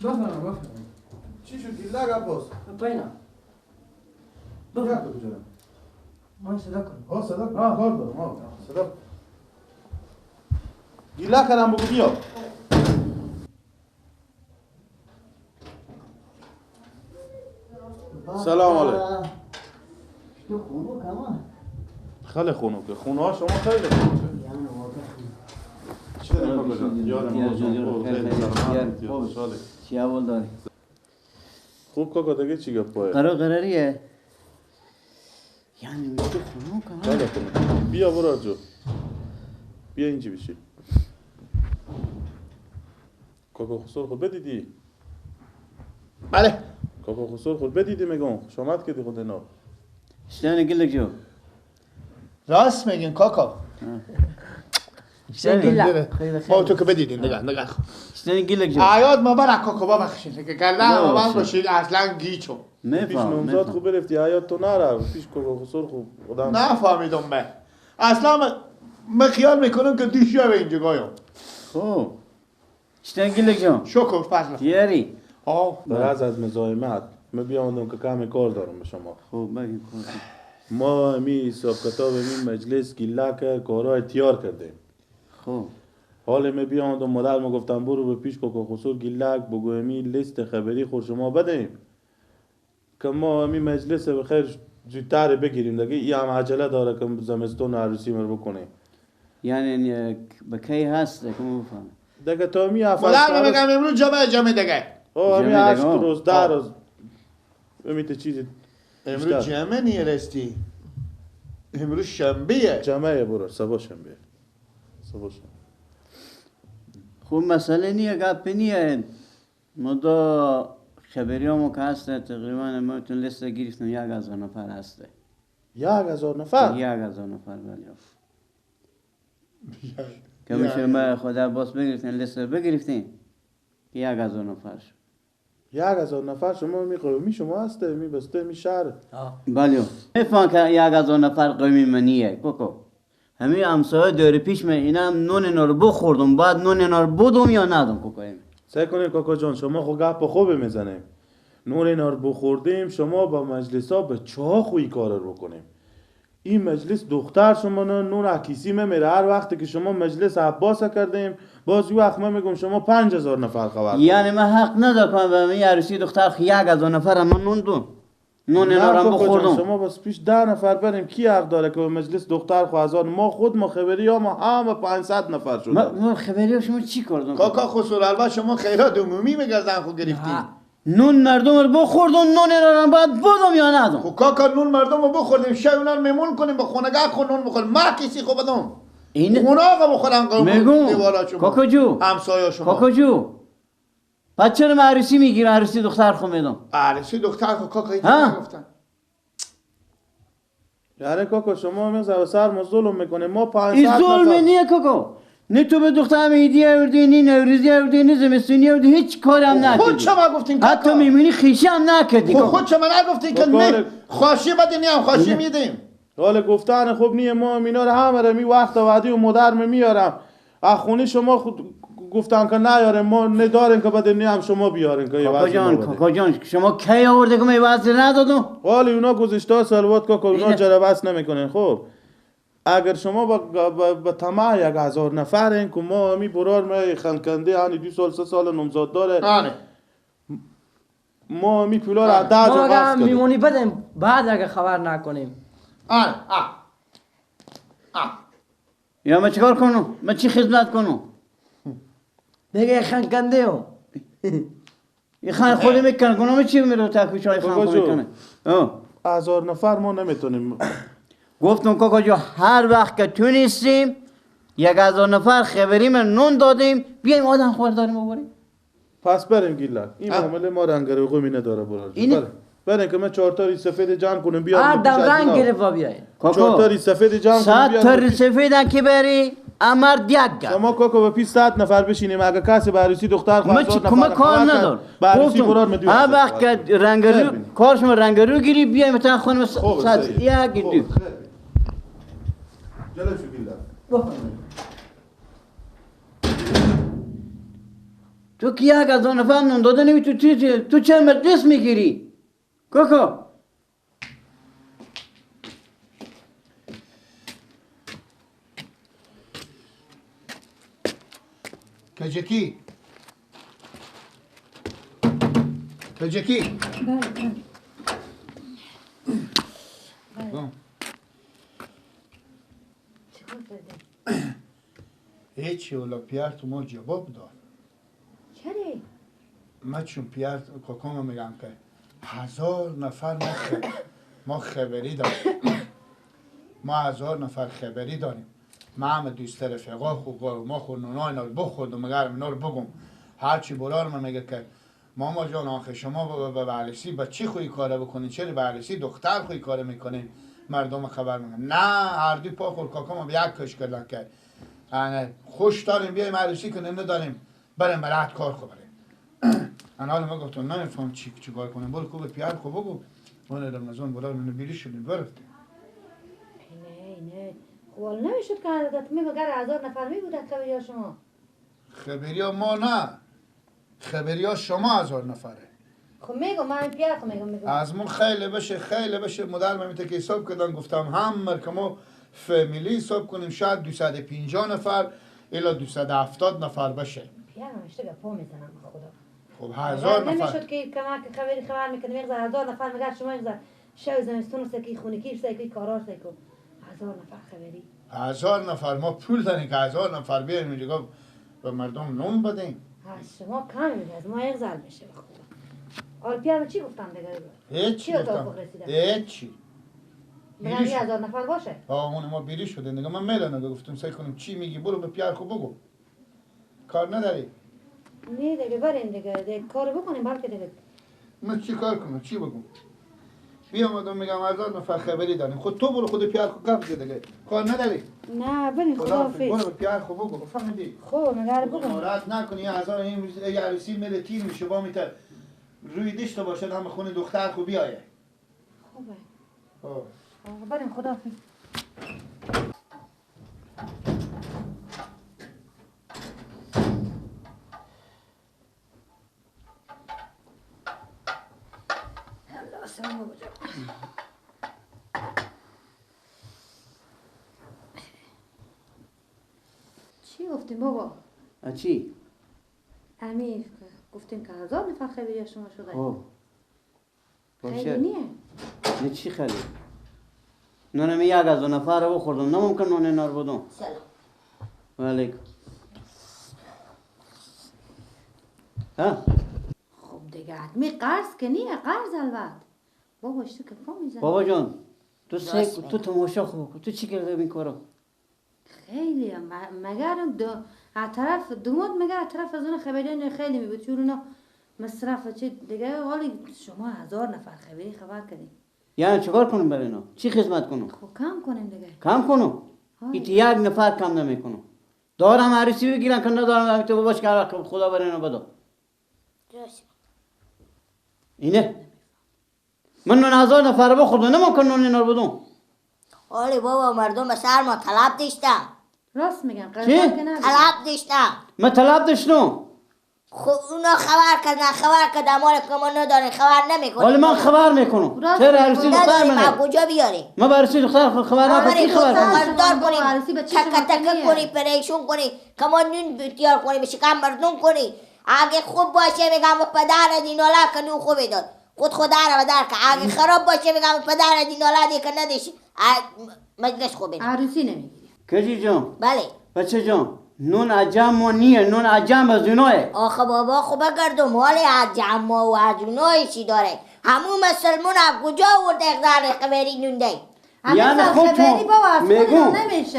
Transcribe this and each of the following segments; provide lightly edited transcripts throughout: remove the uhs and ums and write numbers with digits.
بفرما. چی شد گیلک عباس؟ پایینا. بفرما کجا؟ من صدا کن. ها صدا کن. کار دارم. ها صدا. گیلک هم بگو بیا. سلام علیکم. تو خونو کمان؟ خیلی خونوکه. خونه ها شما خیلی خونوکه. چی داریم کاکا جان؟ یادم خوب. چی اول داری؟ خوب کاکا دیگه چی گپ پایه؟ قرار قراریه؟ یعنی تو خونوکه. خیلی خونوکه. بیا برو جو. بیا اینجی بشی. کاکا خسرو خود بدیدی؟ بله. کاکا خسرو خود بدیدی میگم. خوش آمد کردی خود اینا. شلون گلک جو؟ راست میگین کاکا. شلون گلک؟ با تو که بدیدین نگاه نگاه. شلون گلک جو؟ عیاد مبارک کاکا ببخشید که گردن من باشید اصلا گیچو. پیش نامزاد خوب رفتی عیاد تو نرو پیش کاکا خسرو خوب آدم. نفهمیدم من. اصلا من خیال میکنم که دیشب اینجا گایم. خب. شلون گلک جو؟ شکر فضل. دیاری. آه. برز از مزاحمت من بیامدم که کم کار دارم به شما. خب بگید. ما می حساب کتاب می مجلس گیله کرد کارهای تیار کردیم. خب حال می بیامدم مادر ما گفتم برو به پیش کاکا خسرو گیلک بگو می لیست خبری خور شما بدیم که ما می مجلس به خیر زودتر بگیریم دیگه. این هم عجله داره که زمستون عروسی مر بکنیم. یعنی به کی هست که ما بفهمیم دیگه تا می مادر میگم امروز جمعه جمعه دیگه. آه می 8 روز 10 روز امیت چیزی امروز جمعه نیرستی. امروز شنبه. جمعه برو صبح شنبه. صبح شنبه. خب مسئله نیه گپ نیه. ما دا خبری همو که هسته تقریبا ما تون لیست گرفتیم 1000 نفر هسته. 1000 نفر؟ 1000 نفر بله. که میشه ما خدا باز بگرفتیم لیست بگرفتیم 1000 نفر شد. 1000 نفر شما می قومی شما هسته می بسته می شهر. بله. میفهم که 1000 نفر قومی منیه کوکو. همه همسایه دور پیش من اینا هم نون اینا رو بخوردم بعد نون اینا رو بدم یا ندم کوکو. سعی کنید کاکا جان شما خو گپ خوب میزنیم. نون اینا رو بخوردیم شما با مجلس ها به چاه خوی کار رو بکنیم. این مجلس دختر شما نون عکیسی میمیره. هر وقتی که شما مجلس عباس کردیم باز یه وقت من میگم شما 5000 نفر خبر. یعنی من حق ندارم به من عروسی دختر 1000 نفر من نون دو نون اینا رو بخوردم. شما بس پیش 10 نفر بریم کی حق داره که به مجلس دختر خو هزار ما خود ما خبری ها ما همه 500 نفر شده. ما خبری ها شما چی کردم؟ کاکا خسرو البته شما خیرات عمومی میگردن خو گرفتین. نون مردم رو بخوردم نون اینا رو باید بدم یا ندم؟ خب کاکا نون مردم رو بخوردیم شب اونا رو میمون کنیم به خونگاه خود نون بخوریم. ما کسی خو بدم این اونا آقا بخورن قوم کاکا جو همسایه شما. کاکا جو بعد چرا من عروسی میگیرم؟ عروسی دختر خو میدم. عروسی دختر خو کاکا هیچ نگفتن. یعنی کاکا شما میز سر ما ظلم میکنه. ما 500 این ظلم نیه کاکا. نه تو به دخترم هدیه آوردی نه نوروزی آوردی نه زمستونی آوردی هیچ کارم نکردی. خود شما گفتین کاکا. حتی میمونی خیشی هم نکردی. خود شما نگفتین که نه خوشی بدین هم خوشی میدیم. حالا گفتن خوب نیه. ما اینا رو همه رو می وقت وعدی و مادر میارم. از خونه شما خود گفتن که نیاریم ما نداریم که بدیم هم شما بیارین که کاکا جان کاکا جان شما کی آورده که من وضع ندادم؟ حالا اونا گذشته سالوات کاکا اونا جربس نمیکنن. خب اگر شما با طمع 1000 نفرین که ما می برار می خنکنده هنی 2 سال 3 سال نامزاد داره. آره ما می پولا رو ده جا قرض کردیم. میمونی بدیم بعد اگه خبر نکنیم. آره آه آه یا من چیکار کنم؟ من چی خدمت کنم؟ دیگه خنکنده هم یه خان خودی میکنه کنم چی میره تا کوچه خان خودی میکنه. 1000 نفر ما نمیتونیم. گفتم کاکا جو هر وقت که تونستیم 1000 نفر خبریم نون دادیم بیایم آدم خور داریم ببریم. پس بریم گیلک. این معامله ما رنگ قومی نداره برادر. بریم که من 4 تا ریس سفید جمع کنم بیارم. آدم رنگ گرفت بیاین. 4 تا ریس سفید جمع کنم بیارم. 100 تا ریس سفید که بری امر دیگه. شما کاکا با پیش 100 نفر بشینیم اگه کسی به عروسی دختر خواهد نفر ما کار ندار. عروسی برار میدی. هر وقت که رنگ رو کار شما رنگ رو گیری بیایم مثلا خانم صد یک دو. جلو شو گیلک. تو که یک هزار نفر نون داده نمی تو چه مجلس میگیری؟ کاکا کجکی کجکی بله بله. چیکار کردی؟ هیچی ولا پیر تو ما جواب داد. چرا؟ من چون پیر کاکامو میگم که 1000 نفر ما خبری داریم. ما 1000 نفر خبری داریم. ما هم دوست رفیقا خو ما خو نونای اینا رو بخوردم مگر اینا رو بگم. هرچی برار من میگه که ماما جان آخه شما به عروسی با چی خوی کاره بکنین؟ چرا به عروسی دختر خوی کاره میکنین؟ مردم خبر میگن نه هر دو پا خور کاکامو به یک کش کردن که خوش داریم بیایم عروسی کنیم نداریم بریم برات کار خو بریم. انا حالا ما گفتم نمیفهم چی کار کنیم. برو کو به پیر خو بگو من رمضان برار منو بیری شدیم برفتیم. نه نه خب نمیشد که عدد می مگر 1000 نفر می بودن خبری شما؟ خبری ما نه، خبری شما 1000 نفره. خب میگم من پیر خو میگم از من خیلی بشه خیلی بشه. مادر من که حساب کردن گفتم هم که ما فامیلی حساب کنیم شاید 250 نفر الی 270 نفر بشه. پیر من اشتباه پا میزنم خدا. خب 1000 نفر نمیشد که کمک خبری خبر میکنیم 1000 نفر مگر شما یغزر شب زمستون سکی خونکی سکی کارار سکی 1000 نفر خبری. 1000 نفر ما پول داریم که 1000 نفر بیایم اینجا به مردم نون بدیم. از شما کم میشه از ما یغزر میشه به خدا. آل پیر چی گفتم دیگه؟ هیچ گفتم. هیچی. مگر 1000 نفر باشه؟ آه اون ما بیری شده دیگه. من میدونم گفتم سعی کنم چی میگی برو به پیر خو بگو. کار نداری؟ نه دیگه بریم دیگه کارو بکنیم بلکه دیگه. من چی کار کنم چی بگم؟ بیامدم میگم 1000 نفر خبری داریم. خود تو برو خود پیر خو گپ دیگه. کار نداری؟ نه بریم خداحافظ. برو به پیر خو بگو فهمیدی؟ خب مگر بگم. ناراحت نکنی 1000 این عروسی میره تیر میشه با میتر روی دشت باشد همه خونه دختر خو بیایه. خوبه. خب بریم خداحافظ. چی گفتیم بابا؟ چی؟ امیر گفتیم که 1000 نفر خبری شما شده. خب خیلی نیه؟ نه چی خیلی؟ نونم 1000 نفر رو بخوردم نه ممکن نون نار بدم. سلام و علیکم. ها؟ خب دیگه حتمی قرض که نیه قرض البته. بابا اشتو که پا میزنی. بابا جان تو تو تماشا خوب تو چی کرده این کارو؟ خیلی مگر از طرف دوماد مگر از طرف از اون خبری خیلی میبود چون اونا مصرف چه دیگه. ولی شما 1000 نفر خبری خبر کردیم. یعنی چیکار کنم برای اینا؟ چی خدمت کنم؟ خب کم کنیم دیگه. کم کنم؟ ایت یک نفر کم نمیکنم. دارم عروسی بگیرم که ندارم تو باباش که خدا برای اینا بده. اینه من 1000 نفر بخوردم نمکن نون اینا رو بدم. آره بابا مردم سر ما طلب داشتم. راست میگم. چی؟ طلب داشتم. من طلب داشتم. خب اونا خبر کردن خبر کردن مال که ما نداریم خبر نمیکنیم. ولی من خبر میکنم. چرا عروسی دختر منه؟ کجا بیاریم؟ من عروسی دختر خبر نکنم کی خبر کنم؟ دار کنیم تک تک کنی پریشون کنی که ما نون تیار کنیم شکم مردم کنی. اگه خوب باشه میگم پدر دینالا که نون خوبی داد خود خدا رو بدر که اگه خراب باشه میگم پدر دینالا دی که ندیش مجلس خوبه. عروسی نمیگیری. کجی جان؟ بله بچه جان نون عجم ما نیه نون عجم از اوناه. آخه بابا خب بگردم حال عجم ما و از اوناه چی داره؟ همون مسلمون از کجا آورده اقدار خبری نون دی؟ یعنی خب تو میگم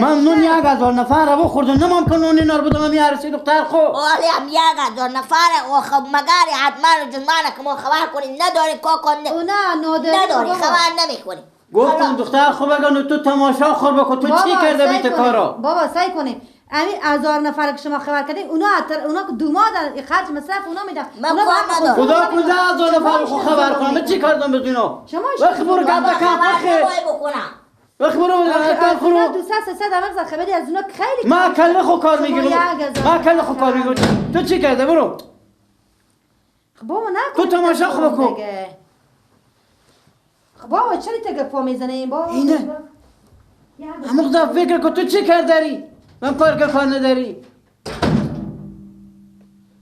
من نون 1000 نفر رو بخوردم نمام که نون اینا رو بدم یه عروسی دختر خو. آره هم 1000 نفر آخه مگر حتما جزمانه که ما خبر کنیم نداریم کاکا نداریم خبر نمیکنیم. گفتم دختر خو بگن تو تماشا خور بکن تو چی کرده بیت کارو؟ بابا سعی کنیم همین 1000 نفر که شما خبر کردین اونا دوماد خرج مصرف اونا میدن. من کار ندارم. خدا کنه 1000 نفر خو خبر کنم من چی کردم به اینا؟ وقت برو گپ کن وقت برو کار خورو 200 300 هم خبری از اونا خیلی ما کله خو کار میگیرم. ما کله خو کار میگیرم تو چی کرده برو. خب بابا نکن تو تماشا خو بکن. خب بابا چرا تا گپا میزنه این بابا؟ اینه. همون فکر کن تو چه کار داری؟ من کار که کار نداری.